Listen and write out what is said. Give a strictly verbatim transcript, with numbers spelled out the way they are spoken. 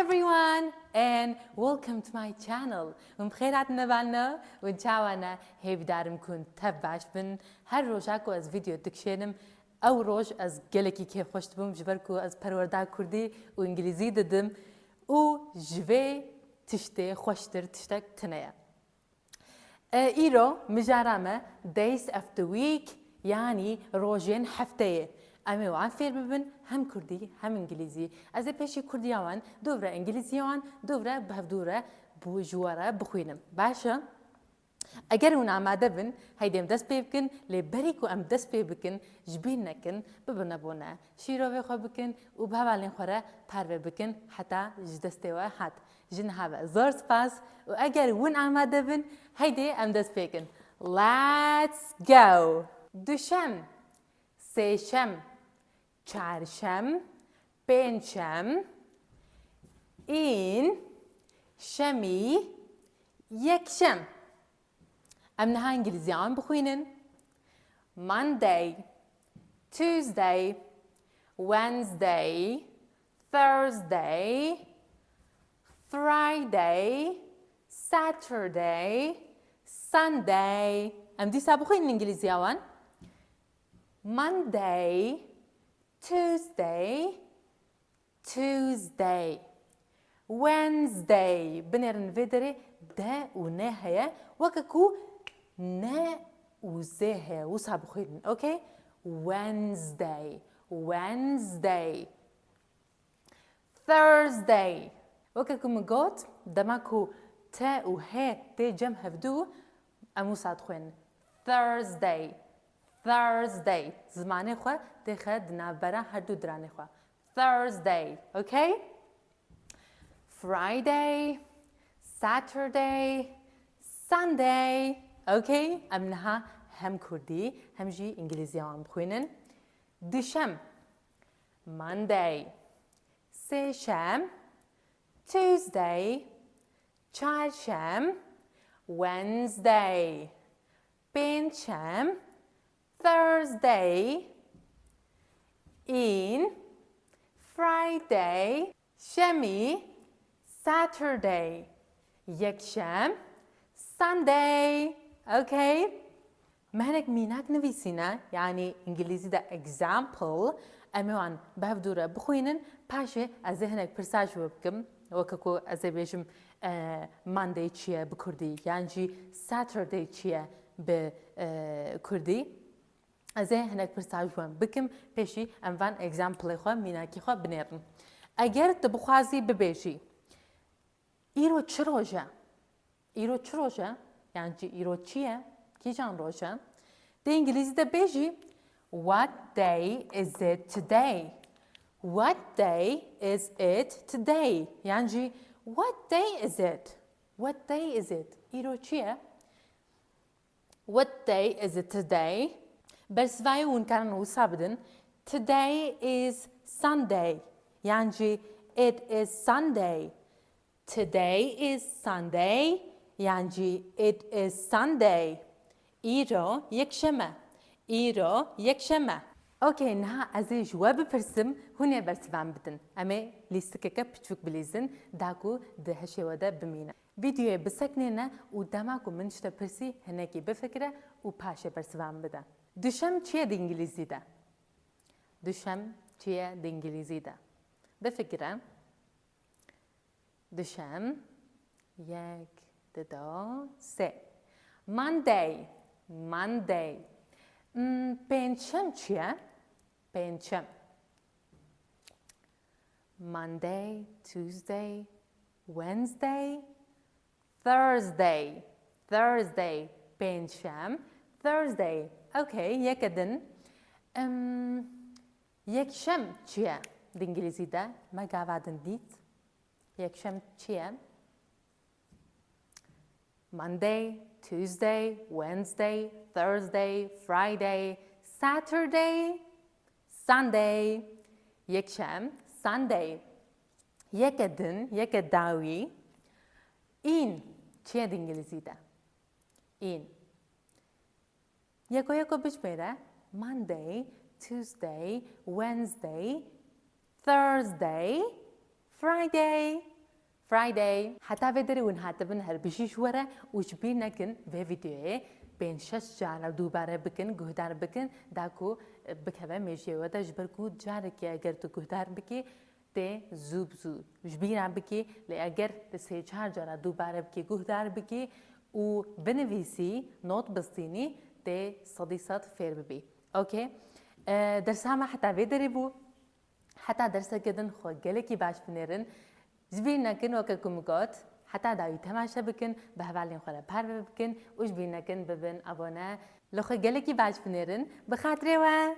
Everyone and welcome to my channel. Hûn bi xêr hatine balna, hûn çawa ne? Hêvîdarim ku hûn tev baş bin. Her roja ku ez vîdeo dikişênim, ew roj ez gelekî kêfxweş dibûm, ji ber ku ez perwerda kurdî û îngilîzî didim û ji vê tiştê xweştir tiştek tune ye. E, îro mijara me Days of the Week, yanî rojên hefteyê. Em ê wan fêr bibin, hem kurdî hem îngilîzî. Ez ê pêşî kurdiya wan, dûv re îngilîziya wan, dûv re bi hevdû re bi ji we re bixwînim. Baş e? Eger hûn amade bin, heydê em dest pê bikin, lê berî ku em dest pê bikin, ji bîr nekin, bibin abone, şîrovê xwe bikin û bi hevalên xwe re parve bikin, heta ji destê we hat. Ji niha ve zor spas û eger hûn amade bin, heydê em dest pê kin. Let's go! Duşem, sêşem, çarşem, pêncşem, în, şemî, yekşem. Em niha îngilîziyan bixwînin. Monday, Tuesday, Wednesday, Thursday, Friday, Saturday, Sunday. Em dîsa bixwînin îngilîziya wan. Monday, Tuesday, Tuesday, Wednesday. Binêrin vê derê de û ne heye. Weke ku ne û zê heye. Wisa bixwînin. Okey? Wednesday. Wednesday. Thursday. Weke ku min got, dema ku te û he tê cem hevdû, em wisa dixwînin. Thursday. Thursday. Zimanê xwe têxe di navbera her du diranê xwe. Thursday. Okey? Friday, Saturday, Sunday. Okey? Em niha hem kurdî hem jî îngilîziya wan bixwînin. Duşem, Monday. Sêşem, Tuesday. Çarşem, Wednesday. Pêncşem, Thursday. În, Friday. Şemî, Saturday. Yekşem, Sunday. Okey? Me hinek mînak nivîsîne, yanî îngilîzî de example, em ê wan bi hev dû re bixwînin, paşê ez ê hinek pirsa ji we bikim, weke ku ez ê bêjim, e, Monday çi ye bi kurdî, yan jî Saturday çi ye bi, e, kurdî. Ez ê hinek pirsa ji we bikim, pêşî em van example xwe, mînakî xwe binêrin. Eger tu bixwazî bibêjî, Îro çi roj e? Îro çi roj e? Yan jî îro çi ye? Kîjan roj e? Tê îngilîzî de bêjî, "What day is it today?" What day is it today? Yan jî, "What day is it? What day is it?" Îro çi ye? What day is it today? Bersivayê hûn karin wisa bidin. Today is Sunday. Yan jî, it is Sunday. Today is Sunday. Yan jî, it is Sunday. Îro yekşem e. Îro yekşem e. Okey, niha ez ê ji we bipirsim, hûn ê bersivan bidin. Em ê lîstikeke piçûk bilîzin, da ku di hişê we de bimîne. Vîdeoyê biseknêne û dema ku min ji te pirsî, hinekî bifikire û paşê bersivan bide. Duşem çi ye di îngilîzî de? Duşem çi ye di îngilîzî de? Bifikire. Duşem, yek, dido, sê. Monday, Monday. Hmm, pêncşem çi ye? Pêncşem. Monday, Tuesday, Wednesday, Thursday, Thursday, pêncşem, Thursday. Okey, yeke din. Em, yekşem çi ye di îngilîzî de? Me gava din dît. Yekşem çi ye? Monday, Tuesday, Wednesday, Thursday, Friday, Saturday, Sunday. Yekşem, Sunday. Yeke din, yeke dawî. În çi ye di îngilîzî de? În. Yeko yeko bijmêre. Monday, Tuesday, Wednesday, Thursday, Friday. Friday. Heta vê derê hûn hatibin her bijî ji we re û ji bîr nekin vê vîdeoyê pênc şeş cara dubare bikin, guhdar bikin, da ku bikeve mêjiyê we de, ji ber ku carekê eger tu guhdar bikî, tê zû bi zû ji bîra bikî, lê eger tu sê çar cara dubare bikî, guhdar bikî û binivîsî, not bistînî, tê sedî sed fêr bibî. Okey? E, dersa me heta vê derê bû. Heta derseke din xwe gelekî baş binêrin. Ji bîr nekin, weke ku min got, heta dawî temaşe bikin, bi hevalên xwe re parve bikin û ji bîr nekin bibin abone. Li xwe gelekî baş binêrin. Bi xatirê we.